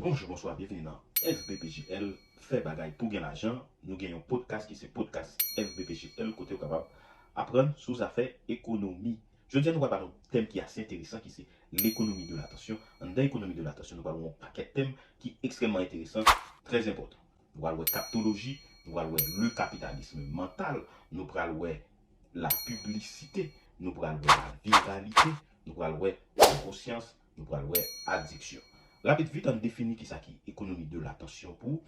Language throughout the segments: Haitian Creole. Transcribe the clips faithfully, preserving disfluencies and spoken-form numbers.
Bonjou, bonswa, byenvini nan F B P G L, fè bagay pou gen lajan. Nou gen yon podcast ki se podcast F B P G L, kote w kapab aprann sou zafè ekonomi. Jodi a, nou pral pale yon tèm ki ase enteresan, ki se l'économie de l'attention. Anndan ekonomi de l'attention, nou pral wè yon pakèt tèm ki ekstrèmman enteresan, trè enpòtan. Nou pral wè kaptoloji, nou pral wè le capitalisme mental, nou pral wè la piblisite, nou pral wè la viralite, nou pral wè la konsyans, nou pral wè adiksyon. Rapid vit, ann defini kisa ki ekonomi de l'attention pou ou.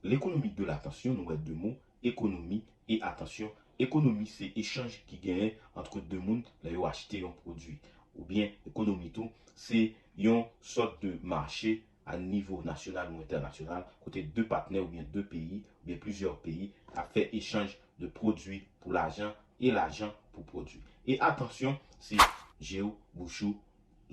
L'économie de l'attention, nou wè de mo, ekonomi e atansyon. Ekonomi se echanj ki genyen ant de moun lè yo achte yon pwodui. Oubyen ekonomi tou, se yon sòt de mache a nivo nasyonal ou entènasyonal, kote de patnè oubyen de peyi, oubyen plizyè peyi ap fè echanj de pwodui pou lajan e lajan pou pwodui. E atansyon, se je w, bouch ou,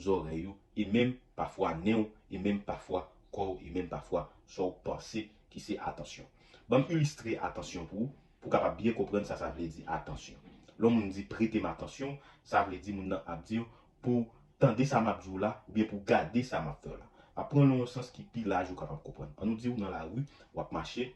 zòrèy ou, e menm pafwa nen w, e menm pafwa kò w, e menm pafwa sa w panse ki se atansyon. Ban m ilistre atansyon pou ou, pou w kapab byen konprann sa sa vle di atansyon. Lè yon moun di prete m atansyon, sa vle di moun nan ap di w pou w tande sa m ap di w la, oubyen pou w gade sa m ap fè w la. M ap pran l nan yon sans ki pi laj ou kapab konprann. Ann nou di w nan lari, w ap mache,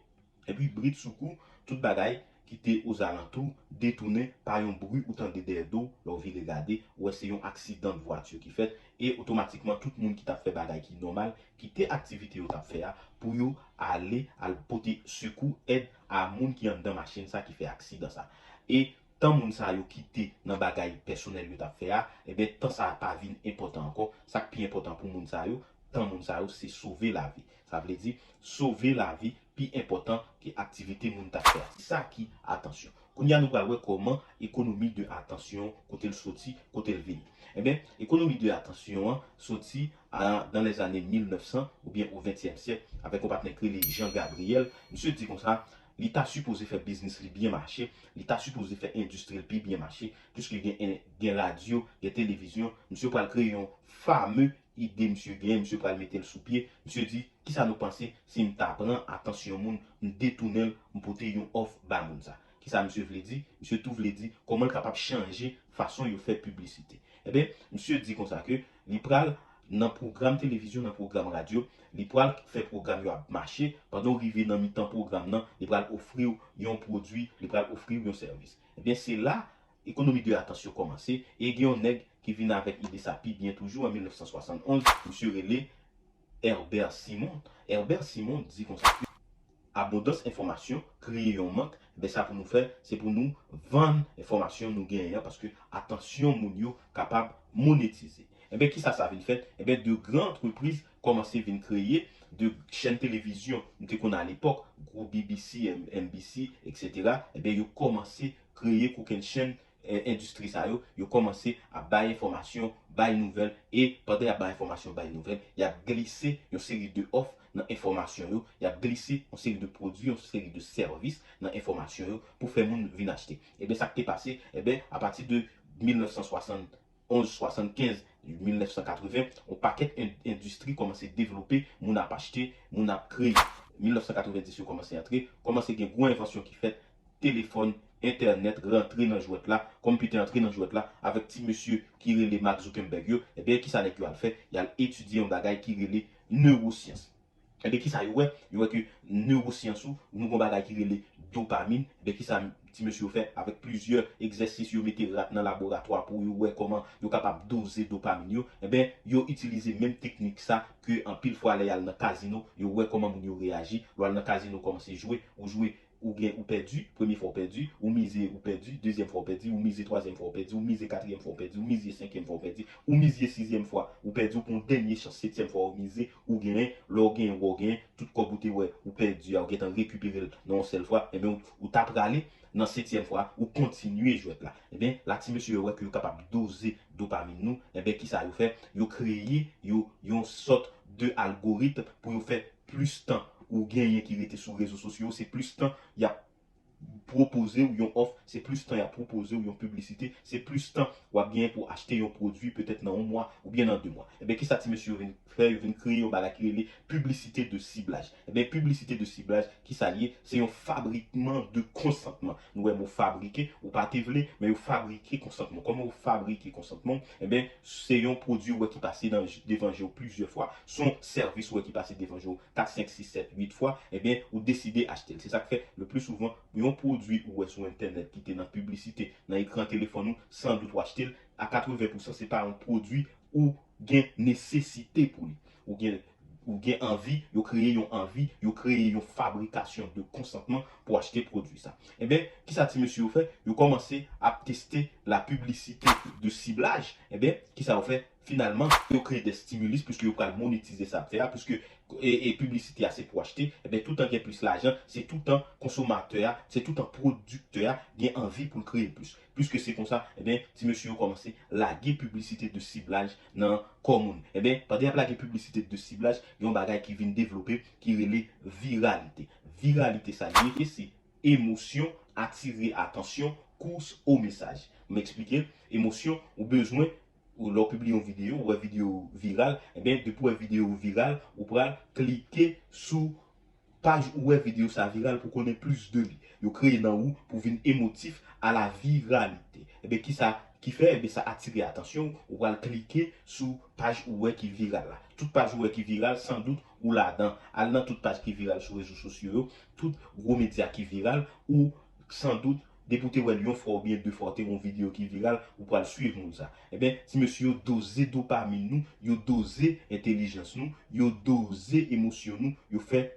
epi bridsoukou, tout bagay ki te ozalantou detounen pa yon bri ou tande dèyè do w, lè w vire gade, ou wè se yon aksidan de vwati ki fèt, e otomatikman tout moun ki t ap fè bagay ki nòmal, kite aktivite yo t ap fè a, pou yo ale al pote sekou, èd a moun ki anndan machin sa ki fè aksidan sa. E tan moun sa yo kite nan bagay pèsonèl yo t ap fè a, ebyen, tan sa a pa vin enpòtan ankò. Sa k pi enpòtan pou moun sa yo, tan moun sa yo, se sove lavi. Sa vle di, sove lavi pi enpòtan ke aktivite moun t ap fè a. Se sa ki atansyon. Kounye a, nou pral wè kòman ekonomi de atansyon, kote l soti, kote l vini. Ebyen, ekonomi de atansyon an soti a, dans les années mil nèf san oubyen o ventyèm syèk, avèk yon patnè k rele Jean Gabriel. Misye di konsa, li ta sipoze fè biznis li byen mache, li ta sipoze fè endistri l pi byen mache, piske gen, gen radyo, gen televizyon, misye pral kreye yon fame ide misye genyen, misye pral mete l sou pye. Misye di, kisa nou panse si m ta pran atansyon moun, m detounen l, m pote yon òf ba moun sa? Kisa misye vle di? Misye tou vle di kòman l kapab chanje fason yo fè piblisite. Ebyen, misye di konsa ke li pral nan pwogram televizyon, nan pwogram radyo, li pral fè pwogram yo ap mache, pandan w rive nan mitan pwogram nan, li pral ofri w yon pwodui, li pral ofri w yon sèvis. Ebyen, se la ekonomi de atansyon kòmanse, e gen yon nèg ki vin avèk ide sa pi byen toujou an mil nèf san swasann onz, misye rele Herbert Simon. Herbert Simon di konsa ke abondans enfòmasyon kreye yon mank, ebyen sa pou nou fè, se pou nou vann enfòmasyon nou genyen an, paske atansyon moun yo kapab monetize. Ebyen, kisa sa vin fèt? Ebyen, de gran antrepriz kòmanse vin kreye, de chèn televizyon, nou te konn alepòk, gwo B B C, M-, N B C, et cetera. Ebyen, yo kòmanse kreye kokenn chèn, eh, endistri sa yo, yo kòmanse ap bay enfòmasyon, bay nouvèl, e pandan y ap bay enfòmasyon, bay nouvèl, y ap glise yon seri de òf nan enfòmasyon yo, y ap glise yon seri de pwodui, yon seri de sèvis nan enfòmasyon yo pou fè moun vin achte. Ebyen, sa k te pase, ebyen, apati de mil nèf san swasann onz, swasannkenz, mil nèf san katreven, yon pakèt en-, endistri kòmanse devlope, moun ap achte, moun ap kreye. Mil nèf san katrevenndis yo kòmanse antre, kòmanse gen gwo envansyon ki fèt, telefòn, entènèt rantre nan jwèt la, konpitè antre nan jwèt la, avèk ti mesye ki rele Mark Zuckerberg yo, ebyen, kisa nèg yo al fè? Y al etidye yon bagay ki rele newosyans. Ebyen, kisa yo wè? Yo wè ke newosyans ou, nou gon bagay ki rele dopamin. Ebyen, kisa ti mesye yo fè? Avèk plizyè egzèsis, yo mete rat nan laboratwa pou yo wè kòman yo kapab doze dopamin yo. Ebyen, yo itilize menm teknik sa ke anpil fwa lè y al nan kazino, yo wè kòman moun yo reyaji. Lè w al nan kazino, kòmanse jwe, ou jwe, ou gen, ou pèdi, premye fwa w pèdi, ou mize, ou pèdi, dezyèm fwa w pèdi, ou mize twazyèm fwa w pèdi, ou mize katriyèm fwa w pèdi, ou mize senkyèm fwa w pèdi, ou mize sizyèm fwa, ou pèdi, ou pran yon dènye chans, setyèm fwa w mize, ou genyen, lè w genyen, wè w genyen, tout kòb ou te wè, ou pèdi a, ou gentan rekipere l nan yon sèl fwa, ebyen, ou, ou ta prale nan setyèm fwa, ou kontinye jwèt la. Ebyen, la ti mesye yo wè ke yo kapab doze dopamin nou, ebyen, kisa yo fè? Yo kreye, yo, yon sòt de algoritm pou yo fè plis tan ou genyen ki rete sou rezo sosyo, se plis tan y ap pwopoze w yon òf, se plis tan y ap pwopoze w yon piblisite, se plis tan w ap genyen pou achte yon pwodui petèt nan yon mwa oubyen nan de mwa. Ebyen, kisa ti mesye yo vin fè? Yo vin kreye yon bagay ki rele piblisite de siblaj. Ebyen, piblisite de siblaj, kisa l ye? Se yon fabrikman de konsantman. Nou wè mo fabrike, ou pa te vle, men yo fabrike konsantman. Kòman yo fabrike konsantman? Ebyen, se yon pwodui ou wè ki pase nan, devan je w plizyè fwa, se yon sèvis ou wè ki pase devan je w kat, senk, sis, sèt, uit fwa, ebyen, ou deside achte l. Se sa k fè, le pli souvan, yon pwodui ou wè sou entènèt ki te nan piblisite, nan ekran telefòn ou, san dout ou achte l, a katreven pousan, se pa yon pwodui ou gen nesesite pou li. Ou gen, ou gen anvi, yo kreye yon anvi, yo kreye yon fabrikasyon de konsantman pou achte pwodui sa. Ebyen, kisa ti mesye yo fè? Yo kòmanse ap teste la piblisite de siblaj. Ebyen, kisa yo fè? Finalman, yo kreye de stimulis, piske yo pral monetize sa ap fè a, piske e, e piblisite a se pou achte, ebyen, toutan gen plis lajan, se toutan konsomatè a, se toutan pwodiktè a gen anvi pou l kreye plis. Piske se konsa, ebyen, ti mesye yo kòmanse lage piblisite de siblaj nan kò moun. Ebyen, pandan y ap lage piblisite de siblaj, gen yon bagay ki vin devlope ki rele viralite. Viralite sa l ye, e se emosyon, atire atansyon, course au message. M eksplike, emosyon, ou bezwen, ou, lè w pibliye yon videyo, ou wè videyo viral, ebyen, depi w wè videyo viral, ou pral klike sou paj ou wè videyo sa viral pou konnen plis de li. Yo kreye nan ou pou vin emotif a la viralite. Ebyen, kisa ki fè? Ebyen, sa atire atansyon w, ou pral klike sou paj ou wè ki viral la. Tout paj ou wè ki viral, san dout, ou ladan. Al nan tout paj ki viral sou rezo sosyo yo, tout gwo medya ki viral, ou san dout, depi w te wè l yon fwa oubyen de fwa, w te wè yon videyo ki viral, ou pral swiv moun sa. Ebyen, ti mesye yo doze dopamin nou, yo doze entèlijans nou, yo doze emosyon nou, yo fè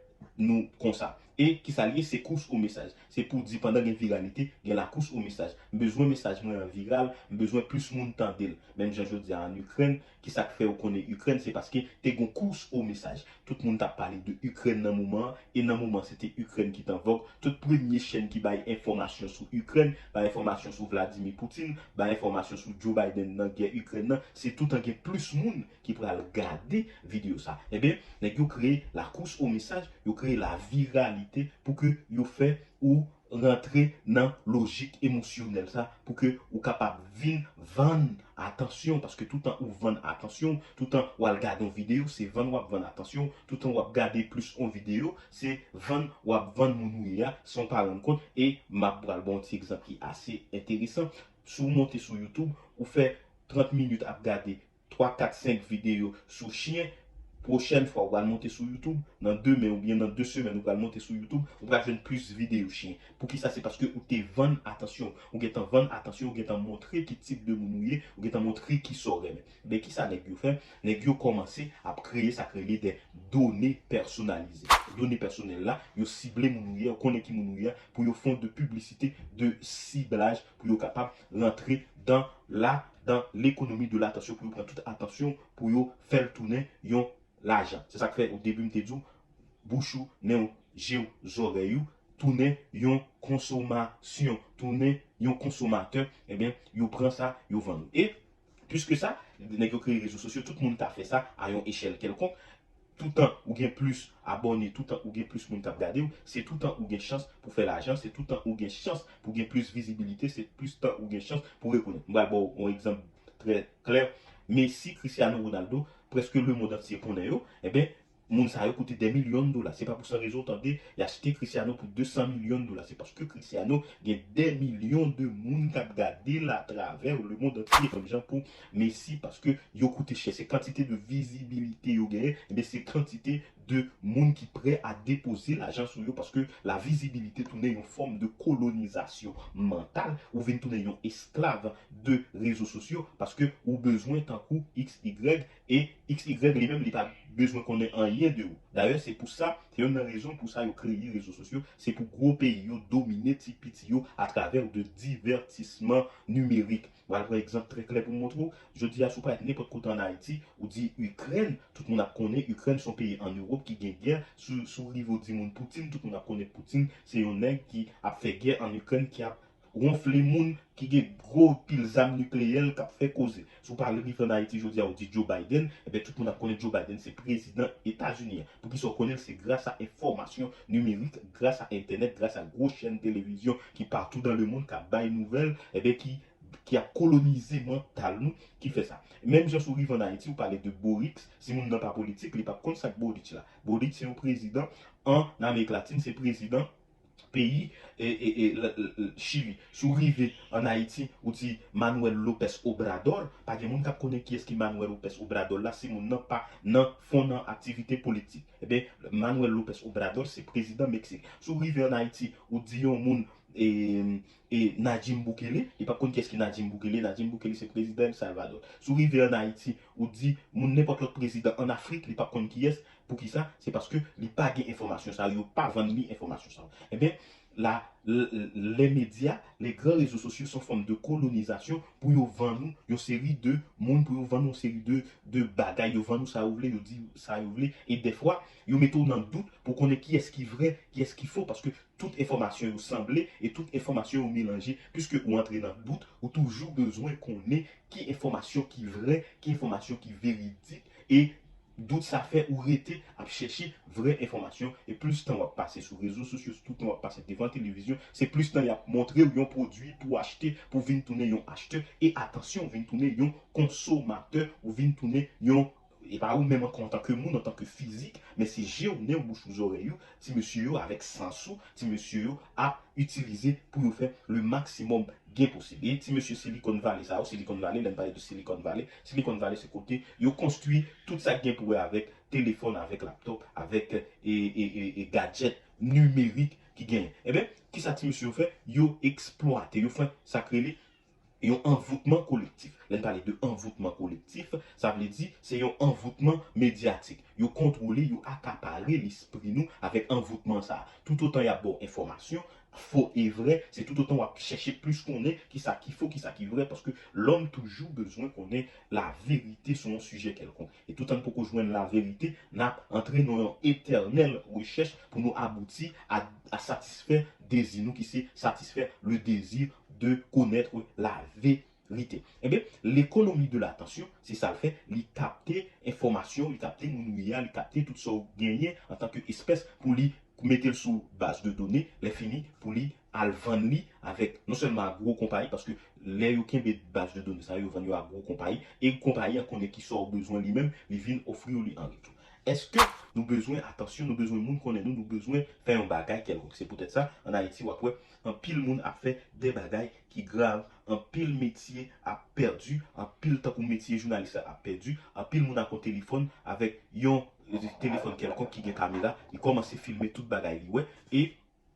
nou konsa. E kisa l ye? Se course au message. Se pou di pandan gen viralite, gen la course au message. M bezwen mesaj mwen an viral, m bezwen plis moun tande l. Menm jan jodi a an Ikrèn, kisa k fè ou konnen Ikrèn? Se paske te gon course au message. Tout moun t ap pale de Ikrèn nan moman an, e nan moman an se te Ikrèn ki t an vòg. Tout premye chèn ki bay enfòmasyon sou Ikrèn, bay enfòmasyon sou Vladimir Putin, bay enfòmasyon sou Joe Biden nan gè Ikrèn nan, se toutan gen plis moun ki pral gade videyo sa. Ebyen, nèg yo kreye la course au message, yo kreye la viralite pou ke yo fè ou rantre nan lojik emosyonèl sa, pou ke ou kapab vin vann atansyon, paske toutan ou vann atansyon, toutan w al gade yon videyo, se vann w ap vann atansyon, toutan w ap gade plis yon videyo, se vann w ap vann moun ou ye a, san w pa rann kont, e m ap pral ba w yon ti egzanp ki ase enteresan. Si w monte sou YouTube, ou fè trant minit ap gade twa, kat, senk videyo sou chen, pwochèn fwa ou pral monte sou YouTube, nan demen oubyen nan de semèn ou pral monte sou YouTube, ou pral jwenn plis videyo chen. Poukisa? Se paske ou te vann atansyon. Ou gentan vann atansyon, ou gentan montre ki tip de moun ou ye, ou gentan montre kisa w renmen. Men kisa nèg yo fè? Nèg yo kòmanse ap kreye sa k rele de done pèsonalize. Done pèsonèl la, yo sible moun ou ye, yo konnen ki moun ou ye, pou yo fè yon de piblisite de siblaj, pou yo kapab rantre dans la, dans l'économie de l'attention, pou yo pran tout atansyon, pou yo fè l tounen yon lajan. Se sa k fè, o debi, m te di w, bouch ou, nen w, je w, zòrèy ou, tounen yon konsomasyon, tounen yon konsomatè, ebyen, yo pran sa, yo vann ou. E, plis ke sa, nèg yo kreye rezo sosyo, tout moun ka fè sa a yon echèl kèlkonk. Toutan ou gen plis abòne, toutan ou gen plis moun k ap gade w, se toutan ou gen chans pou fè lajan, se toutan ou gen chans pou gen plis vizibilite, se plis tan ou gen chans pou rekonèt. M pral ba w yon egzanp trè klè. Messi, Cristiano Ronaldo, prèske lemonn antye konnen yo. Ebyen, moun sa yo koute dè milyon dola. Se pa pou san rezon w tande y achte Cristiano pou de san milyon dola. Se paske Cristiano gen dè milyon de moun k ap gade l atravè lemonn antye. Menm jan pou Messi, paske yo koute chè. Se kantite de vizibilite yo genyen, ebyen, se kantite de moun ki prè a depoze lajan sou yo, paske la vizibilite tounen yon fòm de kolonizasyon mantal, ou vin tounen yon esklav de rezo sosyo, paske ou bezwen tankou X Y, e X Y li menm, li pa bezwen konnen anyen de ou. Dayè, se pou sa, se youn nan rezon pou sa yo kreye rezo sosyo, se pou gwo peyi yo domine ti piti yo atravè de divètisman nimerik. M pral pran egzanp trè klè pou m montre w. Jodi a, si w parèt nenpòt kote ann Ayiti, ou di Ikrèn, tout moun ap konnen Ikrèn se yon peyi ann Ewòp ki gen gè. Si, si w rive w di moun Putin, tout moun ap konnen Putin se yon nèg ki ap fè gè ann Ikrèn, ki ap wonfle moun ki gen gwo pil zam nikleyè k ap fè koze. Si w pale rive ann Ayiti jodi a, ou di Joe Biden, ebyen tout moun ap konnen Joe Biden se prezidan Etazini an. Poukisa w konnen l? Se gras a enfòmasyon nimerik, gras a entènèt, gras a gwo chèn televizyon ki patou dan lemonn k ap bay nouvèl, ebyen ki ki ap kolonize mantal nou, ki fè sa. Menm jan si w rive ann Ayiti, ou pale de Boric, si moun nan pa politik, li p ap konn sa k Boric la. Boric se yon prezidan ann Amerik Latin, se prezidan peyi e, e, e, l, l, l, Chili. Si w rive ann Ayiti, ou di Manuel López Obrador, pa gen moun k ap konnen kiyès ki Manuel López Obrador la, si moun nan pa nan fon nan aktivite politik. Ebyen, Manuel López Obrador se prezidan Meksik. Si w rive ann Ayiti, ou di yon moun e, e Nayib Bukele, li p ap konn kiyès ki Nayib Bukele. Nayib Bukele se prezidan El Salvador. Si w rive ann Ayiti, ou di moun nenpòt lòt prezidan ann Afrik, li p ap konn kiyès. Poukisa? Se paske li pa gen enfòmasyon sa yo, yo pa vann li enfòmasyon sa yo. Ebyen, la, l, l, les médias, les grands réseaux sociaux sont forme de colonisation pou yo vann ou yon seri de moun, pou yo vann ou yon seri de, de bagay, yo vann ou sa yo vle, yo di sa yo vle, e dèfwa, yo mete w nan dout pou konnen kiyès ki vrè, kiyès ki fo, paske tout enfòmasyon yo sanble e tout enfòmasyon yo melanje. Piske ou antre nan dout, ou toujou bezwen konnen ki enfòmasyon ki vrè, ki enfòmasyon ki veridik, e dout sa fè ou rete ap chèche vrè enfòmasyon. E plis tan w ap pase sou rezo sosyo, tout tan w ap pase devan televizyon, se plis tan y ap montre w yon pwodui pou w achte, pou w vin tounen yon achtè. E atansyon, w vin tounen yon konsomatè, ou vin tounen yon e pa ou menm ankò antanke moun, antanke fizik, men se je w, nen w, bouch ou, zòrèy ou, ti mesye yo avèk sans ou, ti mesye yo ap itilize pou yo fè le maximum gen posib. E ti mesye Silicon Valley sa yo, Silicon Valley, lè n pale de Silicon Valley, Silicon Valley se kote yo konstwi tout sa k gen pou wè avèk telefòn, avèk laptop, avèk e, e, e, e gadjèt nimerik ki genyen. Ebyen, kisa ti mesye yo fè? Yo eksplwate, yo fè sa k rele yon anvoutman kolektif. Lè n pale de anvoutman kolektif, sa vle di se yon anvoutman medyatik. Yo kontwole, yo akapare lespri nou avèk anvoutman sa a. Toutotan y ap ba w enfòmasyon, fo e vrè, se toutotan w ap chèche plis konnen kisa ki fo, kisa ki vrè, paske lòm toujou bezwen konnen laverite sou yon sijè kèlkonk. E toutan n poko jwenn laverite, n ap antre nan yon etènèl rechèch pou nou abouti a, a satisfè dezi nou, ki se satisfè le désir de connaître la vérité. Ebyen, l'économie de l'attention, se sa l fè, li kapte enfòmasyon, li kapte moun ou ye a, li kapte tout sa w genyen antanke espès pou li mete l sou baz de done, lè fini pou li al vann li avèk non sèlman a gwo konpayi, paske lè yo kenbe baz de done sa yo, yo vann yo a gwo konpayi, e konpayi an konnen kisa w bezwen li menm, li vin ofri w li an retou. Èske nou bezwen atansyon, nou bezwen moun konnen nou, nou bezwen fè yon bagay kèlkonk? Se poutèt sa, ann Ayiti, w ap wè anpil moun ap fè de bagay ki grav, anpil metye ap pèdi, anpil tankou metye jounalis la ap pèdi, anpil moun ak yon telefòn, avèk yon telefòn kèlkonk ki gen kamera, li kòmanse filme tout bagay li wè, e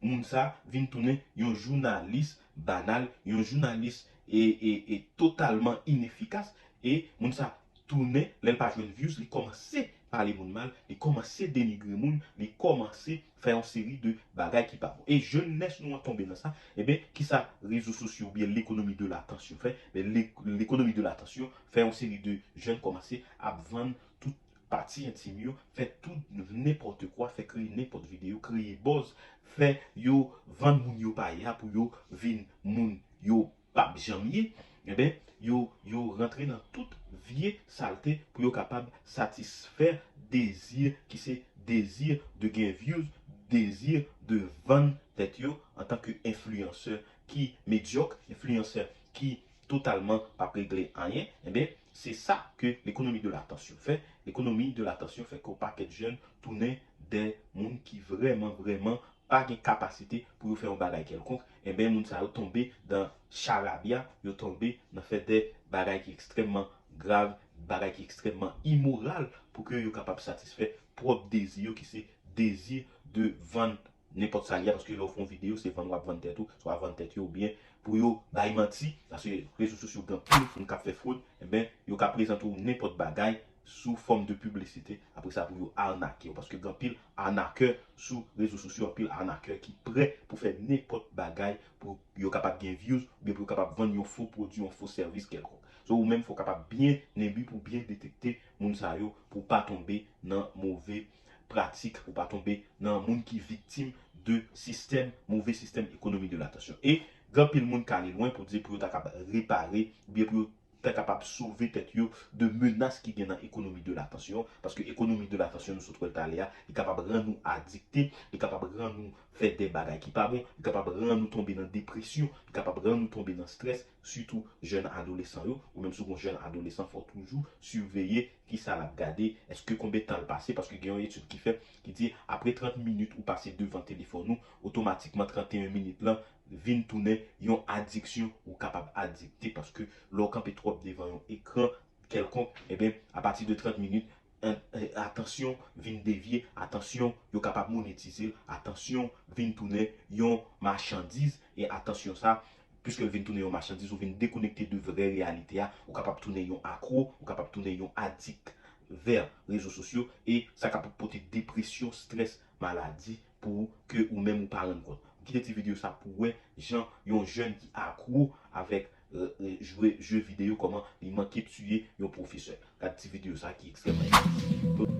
moun sa vin tounen yon jounalis banal, yon jounalis e, e, e totalman inefikas, e moun sa tounen, lè l pa jwenn views, li kòmanse pale moun mal, li kòmanse denigre moun, li kòmanse fè yon seri de bagay ki pa bon. E jenès nou an tonbe nan sa. Ebyen, kisa rezo sosyo oubyen l'économie de l'attention fè? Ben, l'économie de l'attention fè yon seri de jèn kòmanse ap vann tout pati entim yo, fè tout nenpòt kwa, fè kreye nenpòt videyo, kreye buzz, fè yo vann moun yo pa ye a pou yo vin moun yo p ap janm ye, enben, yo, yo rantre nan tout vye salte pou yo kapab satisfè dezi ki se dezi de gen views, dezi de vann tèt yo antanke enfliyansè ki medyòk, enfliyansè ki totalman p ap regle anyen, enben, se sa ke l'économie de l'attention fè. L'économie de l'attention fè ke yon pakèt jèn tounen de moun ki vrèman, vrèman pa gen kapasite pou yo fè yon bagay kèlkonk, enben, moun sa yo tonbe nan charabya, yo tonbe nan fè de bagay ki ekstrèmman grav, bagay ki ekstrèmman imoral, pou ke yo kapab satisfè pwòp dezi yo, ki se dezi de vann nenpòt sa l ye a, paske lè w fè yon videyo, se vann w ap vann tèt ou, swa vann tèt yo, oubyen pou yo bay manti, paske rezo sosyo gen anpil moun k ap fè fwod, enben, yo ka prezante w nenpòt bagay sou fòm de piblisite, apre sa pou yo arnake w, paske gen anpil arnakè sou rezo sosyo, anpil arnakè ki prè pou fè nenpòt bagay pou yo kapab gen views, oubyen pou yo kapab vann yon fo pwodui, yon fo sèvis kèlkonk. So, ou menm, fò w kapab byen nenbi pou byen detekte moun sa yo, pou w pa tonbe nan move pratik, pou w pa tonbe nan moun ki viktim de sistèm, move sistèm ekonomi de latansyon. E Gen anpil moun k ale lwen pou di pou yo ta kapab repare, oubyen pou yo ta kapab sove tèt yo de menas ki gen nan ekonomi de latannsyon, paske ekonomi de latannsyon nou sot wè l talè a, li kapab rann nou adikte, li kapab rann nou fè de bagay ki pa bon, li kapab rann nou tonbe nan depresyon, li kapab rann nou tonbe nan strès, sitou jèn adolesan yo, ou menm si w gon jèn adolesan, fò w toujou siveye kisa l ap gade, èske konbyen tan l pase, paske gen yon etid ki fèt ki di apre trant minit ou pase devan telefòn ou, otomatikman trannteyen minit lan vin tounen yon adiksyon, ou kapab adikte, paske lè w kanpe twòp devan yon ekran kèlkonk, ebyen, apati de trant minit, an- eh, atansyon vin devye, atansyon, yo kapab monetize l, atansyon vin tounen yon machandiz, e atansyon sa, piske l vin tounen yon machandiz, ou vin dekonekte de vrè reyalite a, ou kapab tounen yon akro, ou kapab tounen yon adik vè rezo sosyo, e sa kapab pote depresyon, strès, maladi pou ke ou menm ou pa rann kont. Kite ti videyo sa pou wè jan yon jèn ki akro avèk, euh, euh, jwe je videyo, kòman li manke tiye yon pwofesè. Gad ti videyo sa ki ekstrèmman enpòtan.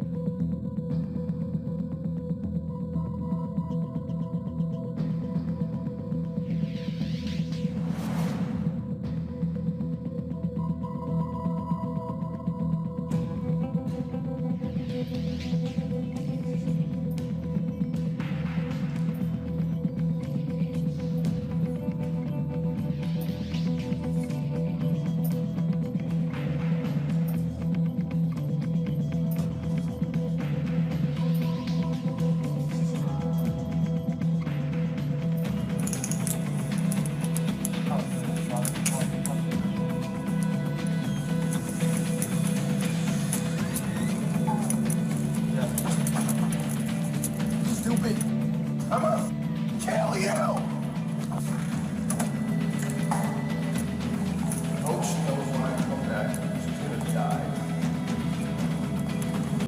Stupid. I'ma kill you! Coach knows when I come back, she's gonna die.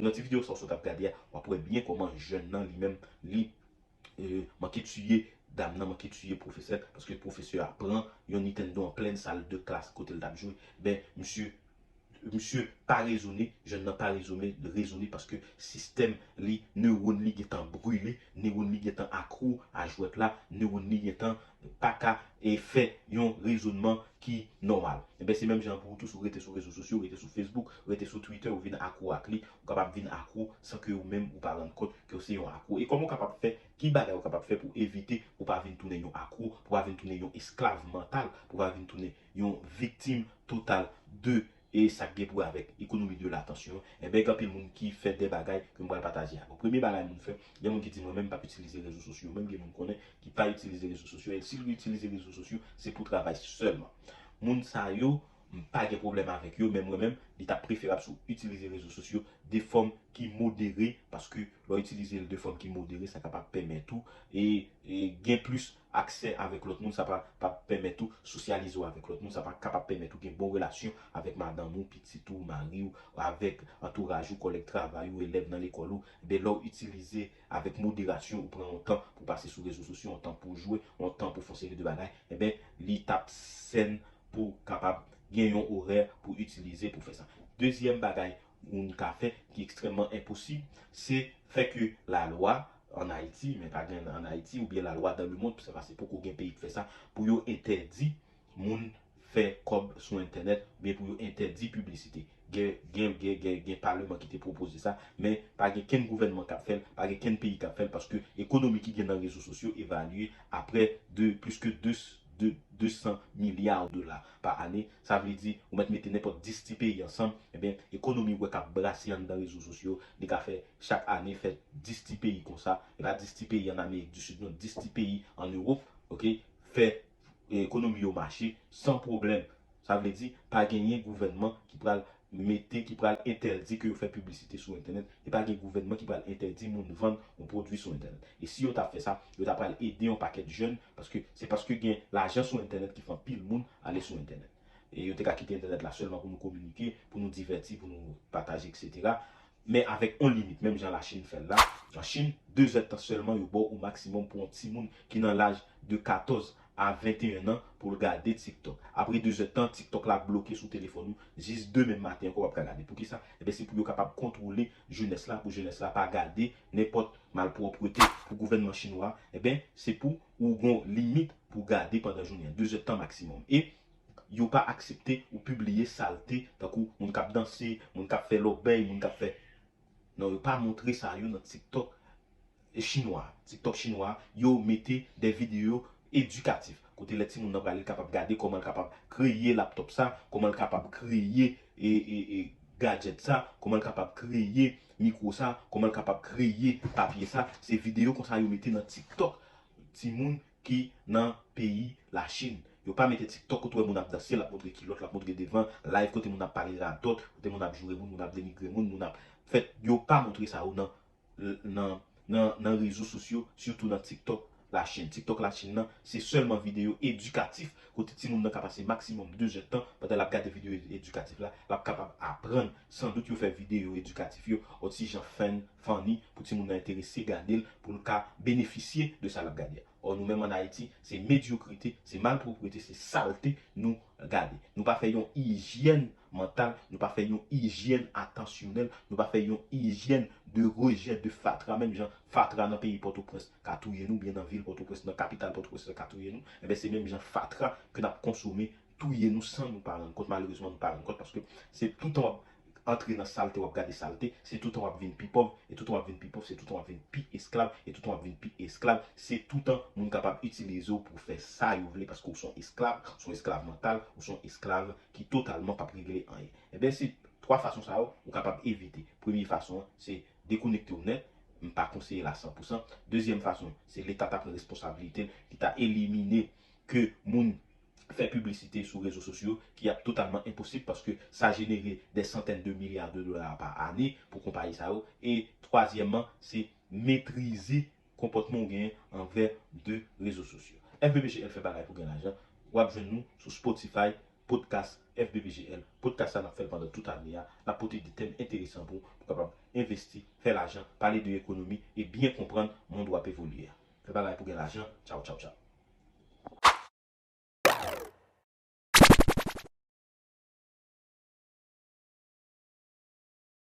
Nan ti videyo sa w sot ap gade a, w ap wè byen kòman jèn nan li menm, li, euh, manke tiye dam nan, manke tiye pwofesè, paske pwofesè a pran yon Nintendo an plen sal de klas kote l t ap jwe. Ben, misye, misye pa rezone, jèn nan pa rezone, rezone paske sistèm li, newòn li gentan brile, newòn li gentan akro a jwèt la, newòn li gentan pa ka, e, fè yon rezònman ki nòmal. Enben, se menm jan pou ou tou, si w rete sou rezo sosyo, rete sou Facebook, rete sou Twitter, ou vin akro ak li, ou kapab vin akro san ke ou menm ou pa rann kont ke w se yon akro. E kòman w kapab fè, ki bagay ou kapab fè pou evite ou pa vin tounen yon akro, pou pa vin tounen yon esklav mantal, pou pa vin tounen yon viktim total de e sa k gen pou wè avèk ekonomi de latansyon, enben, gen anpil moun ki fè de bagay ke m pral pataje avè w. Premye bagay moun fè, gen moun ki di mwen menm m p ap itilize rezo sosyo. Menm gen moun konnen ki pa itilize rezo sosyo. E si l itilize rezo sosyo, se pou travay sèlman. Moun sa yo, m pa gen pwoblèm avèk yo, men mwen menm, li t ap preferab si w itilize rezo sosyo de fòm ki modere, paske lè w itilize l de fòm ki modere, sa kapab pèmèt ou e, e gen plis aksè avèk lòt moun, sa pa, pa pèmèt ou sosyalize w avèk lòt moun, sa pa kapab pèmèt ou gen bon relasyon avèk madanm ou, pitit ou, mari w, avèk antouraj ou, kòlèg travay ou, elèv nan lekòl ou. Enben, lè w itilize avèk moderasyon, ou pran yon tan pou pase sou rezo sosyo, yon tan pou jwe, yon tan pou fè yon seri de bagay, enben, li t ap sèn pou kapab gen yon orè pou itilize pou fè sa. Dezyèm bagay moun ka fè ki ekstrèmman enposib, se fè ke lalwa ann Ayiti, men pa gen ann Ayiti, oubyen lalwa dans le monde, paske poko gen peyi k fè sa, pou yo entèdi moun fè kòb sou entènèt, oubyen pou yo entèdi piblisite. Gen, gen, gen, gen, gen palman ki te pwopoze sa, men pa gen kenn gouvènman k ap fè l, pa gen kenn peyi k ap fè l, paske ekonomi ki gen nan rezo sosyo evalye a près de, plus que de, de, de san milya dola pa ane. Sa vle di, ou mèt mete nenpòt dis ti peyi ansanm, enben, ekonomi w wè k ap brase anndan rezo sosyo, li ka fè chak ane fè dis ti peyi konsa, e pa dis ti peyi ann Amerik di Sid, non, dis ti peyi ann Ewòp, oke, fè ekonomi yo mache san pwoblèm. Sa vle di, pa genyen gouvènman ki pral mete, ki pral entèdi ke yo fè piblisite sou entènèt, e pa gen gouvènman ki pral entèdi moun vann yon pwodui sou entènèt. E si yo ta fè sa, yo ta pral ede yon pakèt jèn, paske se paske gen lajan sou entènèt ki fè anpil moun ale sou entènèt. E yo te ka kite entènèt la sèlman pou nou kominike, pou nou divèti, pou nou pataje, etsetera. Men avèk yon limit, menm jan Lachin fè l la. An Chin, de zèdtan sèlman yo ba w o maksimòm pou yon timoun ki nan laj de katòz a venteyen an pou l gade TikTok. Apre de zèdtan, TikTok la bloke sou telefòn ou, jis demen maten ankò w ap ka gade. Poukisa? Enben, se pou yo kapab kontwole jenès la, pou jenès la pa gade nenpòt malpwòpte. Pou gouvènman chinwa, enben, se pou ou gon limit pou gade pandan jounen an, de zèdtan maksimòm. E yo pa aksepte ou pibliye salte, tankou moun k ap danse, moun k ap fè lòbèy, moun k ap fè... Non, yo pa montre sa yo nan TikTok chinwa. TikTok chinwa, yo mete de videyo edikatif. Kote lè timoun nan prale, l kapab gade kòman l kapab kreye laptòp sa, kòman l kapab kreye e, e, e, gadjèt sa, kòman l kapab kreye mikwo sa, kòman l kapab kreye papye sa. Se videyo konsa yo mete nan TikTok. Timoun ki nan peyi Lachin. Yo pa mete TikTok kote w wè moun ap danse, l ap montre kilòt, l ap montre devan, live kote moun ap pale radòt, kote moun ap joure moun, moun ap denigre moun, moun ap... Fèt, yo pa montre sa yo nan, nan, nan, nan rezo sosyo, sitou nan TikTok Lachin. TikTok Lachin nan, se sèlman videyo edikatif, kote timoun nan ka pase maksimòm de zèdtan pandan l ap gade videyo edikatif la, l ap kapab aprann. Sandout yo fè videyo edikatif yo yon ti jan fun, funny, pou timoun nan enterese gade l, pou l ka benefisye de sa l ap gade a. Ò, nou menm ann Ayiti, se medyokrite, se malpwoprete, se salte nou gade. Nou pa fè yon ijyèn mantal, nou pa fè yon ijyèn atansyonèl, nou pa fè yon ijyèn de rejè de fatra, menm jan fatra nan peyi Pòtoprens ka touye nou, oubyen nan vil Pòtoprens, nan kapital Pòtoprens ka touye nou, enben se menm jan fatra ke n ap konsome touye nou san nou pa rann kont. Malerezman, nou pa rann kont paske se toutan w ap antre nan salte, w ap gade salte, se toutan w ap vin pi pòv, e toutan w ap vin pi pòv, se toutan w ap vin pi esklav, e toutan w ap vin pi esklav, se toutan moun kapab itilize w pou fè sa yo vle, paske w se yon esklav, w se yon esklav mantal, w se yon esklav ki totalman p ap regle anyen. Enben, se twa fason sa yo ou kapab evite. Premye fason an, se dekonekte w nèt, m pa konseye l a san pou san. Dezyèm fason, se Leta ta pran responsablite l, li ta elimine ke moun fè piblisite sou rezo sosyo ki ap totalman enposib paske sa jenere de santèn de milya de dola pa ane pou konpayi sa yo. E twazyèmman, se metrize konpòtman w genyen anvè de rezo sosyo. F B B G L fè bagay pou gen lajan. W ap jwenn nou sou Spotify, podcast F B B G L. Podcast sa n ap fè l pandan tout ane a. N ap pote de tèm enteresan pou w, pou w kapab envesti, fè lajan, pale de ekonomi e byen konprann mond w ap evolye a. Fè bagay pou gen lajan. Tchaw, tchaw, tchaw.